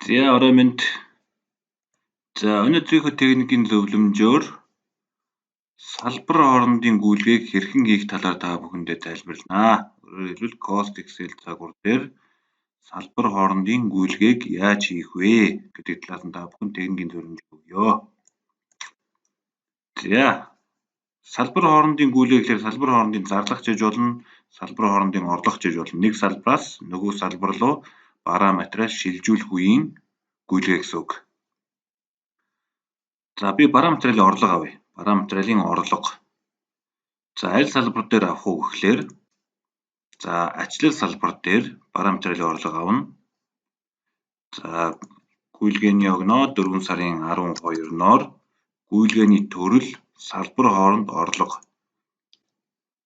За орой минь. За өнөөдрийнхөө техникийн зөвлөмжөөр салбар хоорондын гүйлгээг хэрхэн хийх талаар та бүхэндээ тайлбарлана. Өөрөөр хэлбэл Cost Excel загвар дээр салбар хоорондын гүйлгээг яаж хийх вэ гэдэг талаас нь та бүхэн техникийн зөвлөмж өгье. За салбар хоорондын гүйлгээ гэхээр салбар хоорондын зарлах жиж болно, салбар хоорондын орлох жиж болно. Нэг салбараас нөгөө салбар руу бараа материал шилжүүлэх үеийн гүйлгээ гэсэн үг. За би бараа материалын орлого авъя. Бараа материалын орлого. За аль салбар дээр авах уу гэхлээр за ачлал салбар дээр бараа материалын орлого авна. За гүйлгээний огноо 4 сарын 12-ноор гүйлгээний төрөл салбар хооронд орлого.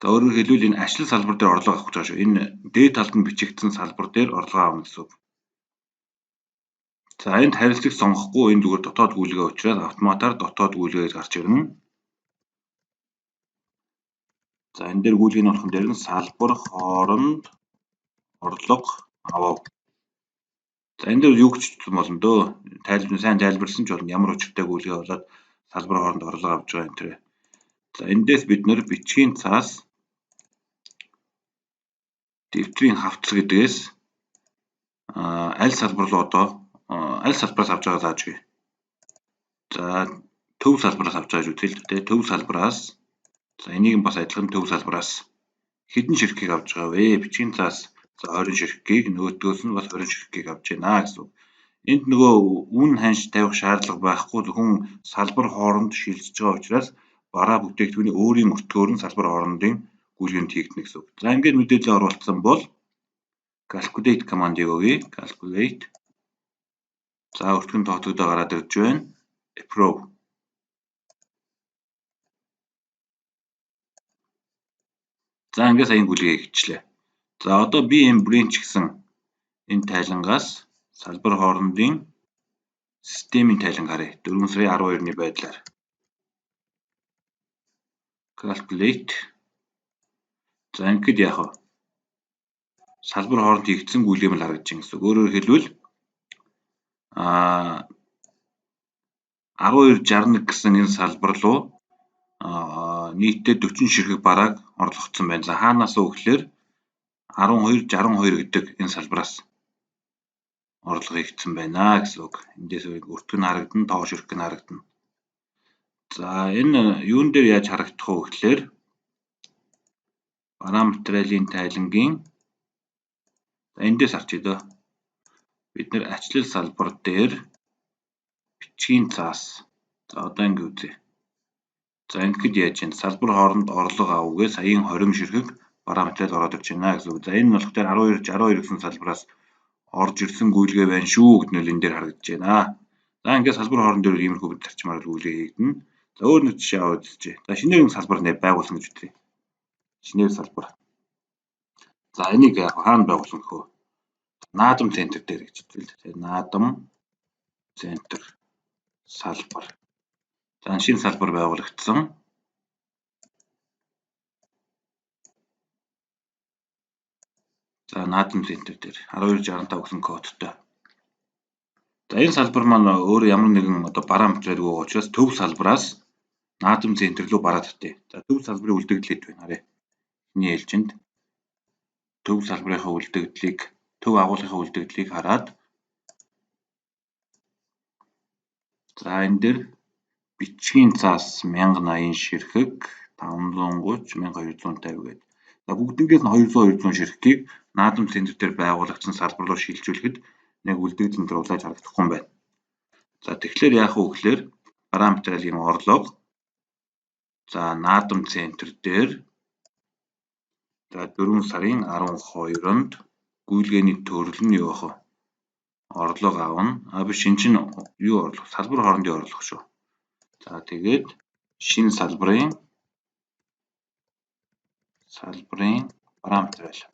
За өөрөөр хэлбэл энэ ачлал салбар дээр орлого авах гэж байгаа шүү. Энэ дээд талд нь бичигдсэн салбар дээр орлогоо авна гэсэн үг. За энд харилцаг сонгохгүй, энэ зүгээр дотоод гүйлгээ учраас автоматар дотоод гүйлгээ гэж гарч ирнэ. За энэ дээр гүйлгээний болгон дээр нь салбар хооронд орлого авав. За энэ дээр юу гэж бичсэн болно дөө. Тайлбар сайн тайлбарласан ч болно. Ямар учиртай гүйлгээ болоод салбар хооронд орлого авч байгаа юм тэр. За эндээс бид нэр бичгийн цаас дэвтрийн хавтас гэдгээс аль салбар руу одоо аль салбараас авч байгаа зааж өгье. За төв салбараас авч байгаа гэж үзье л дээ. Төв салбараас за энийг бас адилхан төв салбараас хэдэн ширхгийг авч байгаа вэ? Бичгийн цаас за 20 ширхгийг, нөгөөдгөөс нь бас 20 ширхгийг авч байна гэсэн үг. Энд нөгөө үн ханш тавих шаардлага байхгүй, зөвхөн салбар хооронд шилжиж байгаа учраас бараа бүтээгдэхүүний өөрийн өртгөөр нь салбар хоорондын гүйлгээнд хийгдэнэ гэсэн үг. За ингээд мэдээлэл оруулсан бол calculate командыг өгье. Calculate. За өртгөн тооцогдоо гараад ирж байна. Approve. За ингээд саяын гүйлгээ хийчлээ. За одоо BM branch гэсэн энэ тайлангаас салбар хоорондын системийн тайланг харъя. 4 сарын 12-ны байдлаар. Calculate. За ингээд яах вэ? Салбар хооронд хийгдсэн гүйлгээмэл харагдаж байна гэсэн үг. Өөрөөр хэлбэл 1261 гэсэн энэ салбар руу нийтдээ 40 ширхэг барааг орлогдсон байна. За хаанаас вэ гэхлээр 1262 гэдэг энэ салбараас орлого хийгдсэн байна гэсэн үг. Эндээс өртөг нь харагдана, тоо ширхэг нь харагдана. За энэ юун дээр яаж харагдах вэ гэхлээр бараа материалын тайлангийн эндээс харчээ дөө. Бид нэр ачлал салбар дээр бичгийн цаас. За одоо ингэ үзье. За ингэхэд яаж юм? Салбар хооронд орлого авъя саяын 20 ширхэг бараа материал ороод ирж байна гэсэн үг. За энэ нь болохоор 12 62 гэсэн салбараас орж ирсэн гүйлгээ байна шүү гэдэг нь энэ дээр харагдаж байна. За ингээд салбар хооронд дээр иймэрхүү зарчмаар гүйлгээ хийгдэнэ. За өөр нэг жишээ аваад үзье. За шинээр нэг салбар нэ байгуулсан гэж үзье. Шинээр салбар. За энийг яг хаана байгуулсан гэх вэ? Наадам центр дээр гэж үзье л дээ. Наадам центр салбар. За шинэ салбар байгуулагдсан. За наадам центр дээр 1265 гэсэн кодтой. За энэ салбар маань өөр ямар нэгэн одоо бараа материалгүй учраас төв салбараас наадам центр рүү бараа татъя. За төв салбарын үлдэгдэл хэд вэ? Харъя. Эхний ээлжинд төв салбарынхаа үлдэгдлийг, төв агуулгынхаа үлдэгдлийг хараад за энэ дээр бичгийн цаас 1080 ширхэг 530 1250 гээд. За бүгднгээс нь 200 200 ширхгийг наадам центр дээр байгуулагдсан салбар руу шилжүүлэхэд нэг үлдэгдэл энэ улааж харагдахгүй юм байна. За тэгэхээр яах вэ гэхлээр бараа материалын орлого за наадам центр дээр за 4 сарын 12-нд гүйлгээний төрөл нь юу вэ? Орлого авна. А биш энэ чинь юу орлого? Салбар хоорондын орлого шүү. За тэгээд шинэ салбарын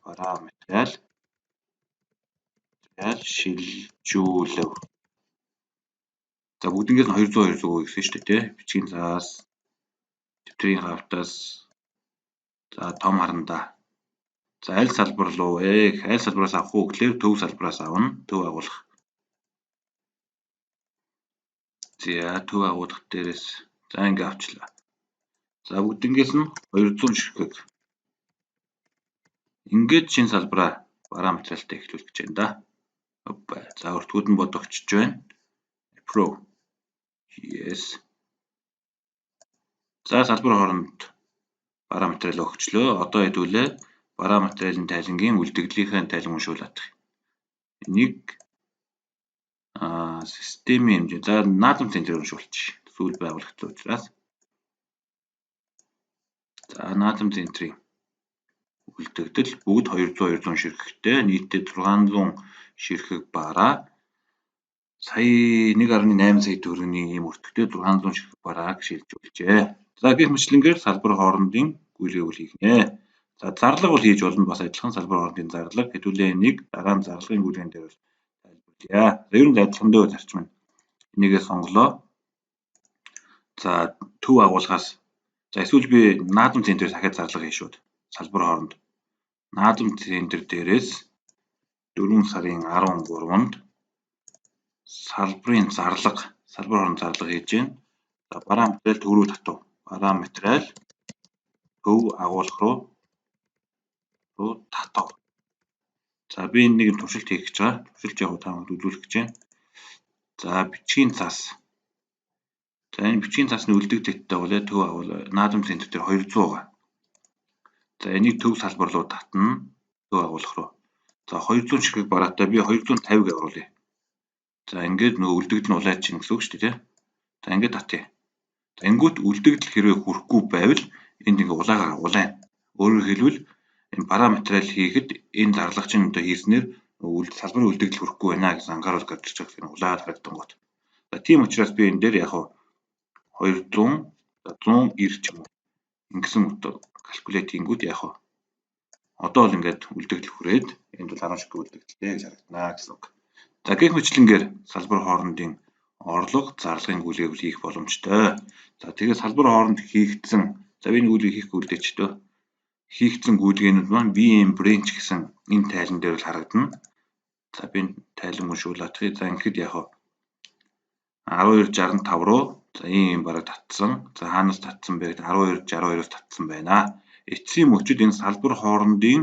бараа материал шилжүүлэв. За бүгднгээс нь 200 200 гэсэн шүү дээ, тий? Бичгийн цаас, дэвтрийн хавтас, за том харандаа. За аль салбар руу вэ? Аль салбараас авах уу гэхлээр төв салбараас авна. Төв агуулга. За төв агуулга дээрээс за ингээ авчлаа. За бүгднгээс нь 200 ширхэг. Ингээд шинэ салбараа бараа материалтай эхлүүлэх гэж байна да. Опа. За өртгүүд нь бодогчж байна. Approve. Yes. За салбар хооронд бараа материал өгчлөө. Одоо хэдүүлээ бараа материалын тайлангийн үлдэгдлийнхээ тайлан уншуулах. Энийг системийн хэмжээ. За наадам центрээр уншуулчих. Сүүл байгуулагдсан учраас. За наадам центрийн үлдэгдэл бүгд 200 200 ширхэгтэй, нийтдээ 600 ширхэг бараа сая 1.8 сая төгрөгийн ийм өртөгтэй 600 ширхэг барааг шилжүүлжээ. За гэх мэтлэнгээр салбар хоорондын гүйлгээг хийх нэ. За зарлага бол хийж болно, бас адилхан салбар хоорондын зарлага хэдүүлээ энийг дараа нь зарлагын гүйлгээн дээр бол тайлбарлая. За ер нь адилхан дөө зарчим нь. Энийгээ сонголоо. За төв агуулгаас за эсвэл би наадам центрээс дахиад зарлага хийн шүүд. Салбар хооронд наадам центр дээрээс 4 сарын 13-нд салбарын зарлага, салбар хооронд зарлага хийж байна. За бараа материал төв рүү татав. Бараа материал төв агуулга руу татав. За би энэ нэг туршилт хийх гэж байгаа. Туршилт яг та нарт үзүүлэх гэж байна. За бичгийн цаас. За энэ бичгийн цаасны үлдэгдэлтэй бол төв агуул наадам центр дээр 200 байгаа. За энийг төв салбар руу татна. Төв агуулга руу. За 200 ширхэг бараатай би 250 гэж оруулъя. За ингээд нөгөө үлдэгдэл нь улаач чинь гэсэн үг шүү дээ, тий. За ингээд татъя. За ингүүт үлдэгдэл хэрвээ хүрэхгүй байвал энд ингээ улаагаар улаана. Өөрөөр хэлбэл энэ бараа материал хийхэд энэ зарлага чинь одоо хийснээр салбарын үлдэгдэл хүрэхгүй байна гэсэн анхааруул гарч ирж байгаа юм улаад харагдангуут. За тийм учраас би энэ дээр яг 200 190 ч юм уу ингэсэн калькулейт хийнгүүт яг одоо бол ингээд үлдэгдэл хүрээд энд бол 10 ширхэг үлдэгдэлтэй гэж харагдана гэсэн үг. За гэх мэтлэнгээр салбар хоорондын орлого зарлагын гүйлгээг хийх боломжтой. За тэгээд салбар хооронд хийгдсэн, за би энэ гүйлгээг хийхгүй үлдээч дөө. Хийгдсэн гүйлгээнүүд маань VM branch гэсэн энэ тайлан дээр л харагдана. За би энэ тайлан уншуулах. За ингэхэд яг 1265 руу за ийм бараг татсан. За хаанаас татсан бэ гэхэд 1262-оос татсан байна. Эцсийн мөчид энэ салбар хоорондын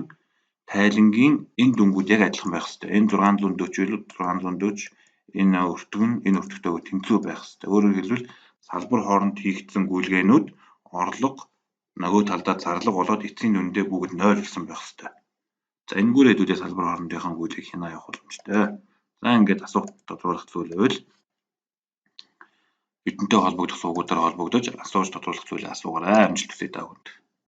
тайлангийн энэ дүнгууд яг адилхан байх хэвээр. Энэ 640 640 энэ өртөг нь энэ өртөгтэйгөө тэнцүү байх хэвээр. Өөрөөр хэлбэл салбар хооронд хийгдсэн гүйлгээнүүд орлого нөгөө талдаа зарлага болоод эцсийн дүндээ бүгд 0 болсон байх хэвээр. За энэгээр хэдүүлээ салбар хоорондынхаа гүйлгээг хянаа явах боломжтой. За ингээд асуух тодруулах зүйл байвал бидэнтэй холбогдох сувгуудаар холбогдож асууж тодруулах зүйлээ асуугаарай. Амжилт хүсье та бүхэнд.